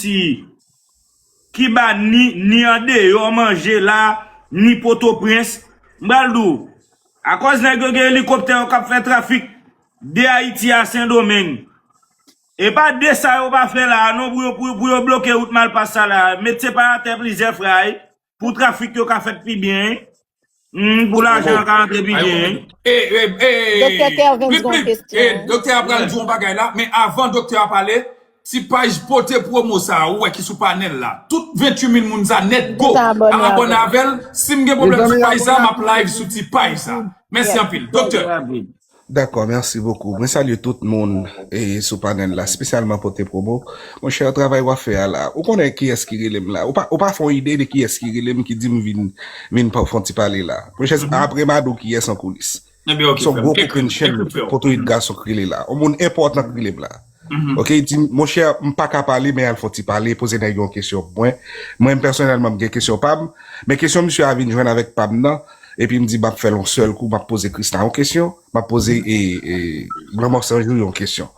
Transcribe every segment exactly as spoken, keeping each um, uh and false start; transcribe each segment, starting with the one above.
Ayiti, Kiba, ni, ni andeyò manje la, ni Potoprens. M pral di w, akòz nèg yo gen elikoptè yo k ap fè trafik de Ayiti a Sendomeng. E pa de sa yo pa fè la a non, pou yo, pou, pou yo bloke wout Malpas sa la a. Met separatè plizyè fwa wi, pou trafik yo ka fèt pi byen wi. Hmm, pou lajan an ka rantre pi byen wi. Doktè Kervens gen yon kesyon. Doktè a pral di yon bagay la, men avan doktè a pale, ti paj Pote Promo sa a, ou wè ki sou panèl la. Tout venntuit mil moun sa nèt go. Abòne avè l. Si m gen pwoblèm sou paj sa, m ap live sou ti paj sa. Mèsi anpil. Doktè. Dakò, mèsi bokou. Mwen salye tout moun e sou panèl la, espesyalman Pote Promo. Monchè, travay w ap fè a la, ou konnen kiyès ki rele m la. Ou pa, ou pa fè yon ide de kiyès ki rele m, ki di m vin, vin fè yon ti pale la. Monchè, apre m a di w kiyès an koulis. Se yon gwo kokennchenn Potorit gason k rele la. Yon moun enpòtan k rele m la. Oke, li di m, monchè, m pa ka pale, men al fè yon ti pale, poze nèg yo yon kesyon pou mwen. Mwen menm pèsonèlman, m gen kesyon pa m, men kesyon misye a vin jwenn avèk pa m nan, epi m di m ap fè l yon sèl kou, m ap poze Krisna yon kesyon, m ap poze e, e, Lanmò San Jou yon kesyon.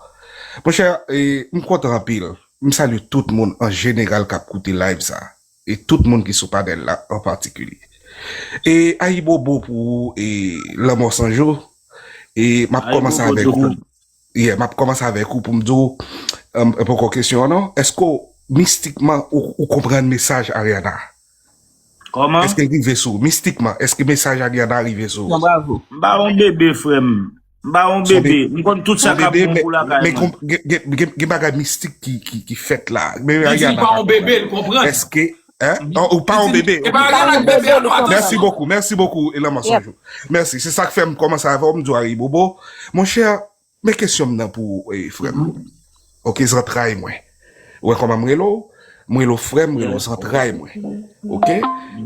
Monchè, e, m kontan anpil. M salye tout moun an jeneral k ap koute live sa a, e tout moun ki sou panèl la an patikilye. E ayibobo pou ou, e Lanmò San Jou, e m ap kòmanse avèk ou. Yeah, m ap kòmanse avèk ou pou m di w, um, poko kesyon an non. Èske w mistikman ou, ou konprann mesaj Ariana? Kòman? Èske l rive sou ou? Mistikman, èske mesaj Ariana rive sou ou? M pa yon bebe, frè m. M pa yon bebe. M konn tout sa k ap bon pou lakay mwen. Men gen, gen, gen, gen bagay mistik ki, ki, ki fèt la. Men Ariana pa yon bebe, l konprann. Èske, hein? Ou pa yon bebe. Mèsi bokou, mèsi bokou, e Lanmò San Jou. Mèsi. Se sa k fè m kòmanse avè w, m di w ayibobo. Monchè, men kesyon m nan pou ou, e, frè m. Oke, zantray mwen. Ou wè kòman m rele w? M rele w frè m, m rele w zantray mwen. Oke?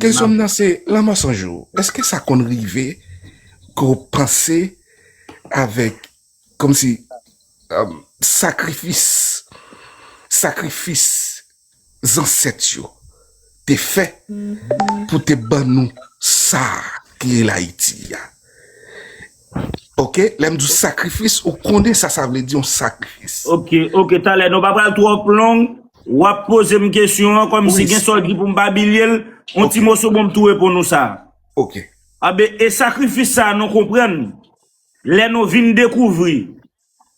Kesyon m nan se, Lanmò San Jou, èske sa konn rive ke w panse avèk, kòmsi, um, sakrifis, sakrifis zansèt yo te fè pou te ban nou sa ki rele Ayiti a? Oke, lè m di w sakrifis, ou konnen sa sa vle di yon sakrifis. Oke, oke, talè, nou pa pral twòp long. W ap poze m kesyon an, kòmsi gen sa w di pou m pa bilye l, yon ti moso bon m tou reponn ou sa. Oke. Anben, e sakrifis sa a nou konprann, lè nou vin dekouvri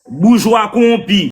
boujwa kowonpi,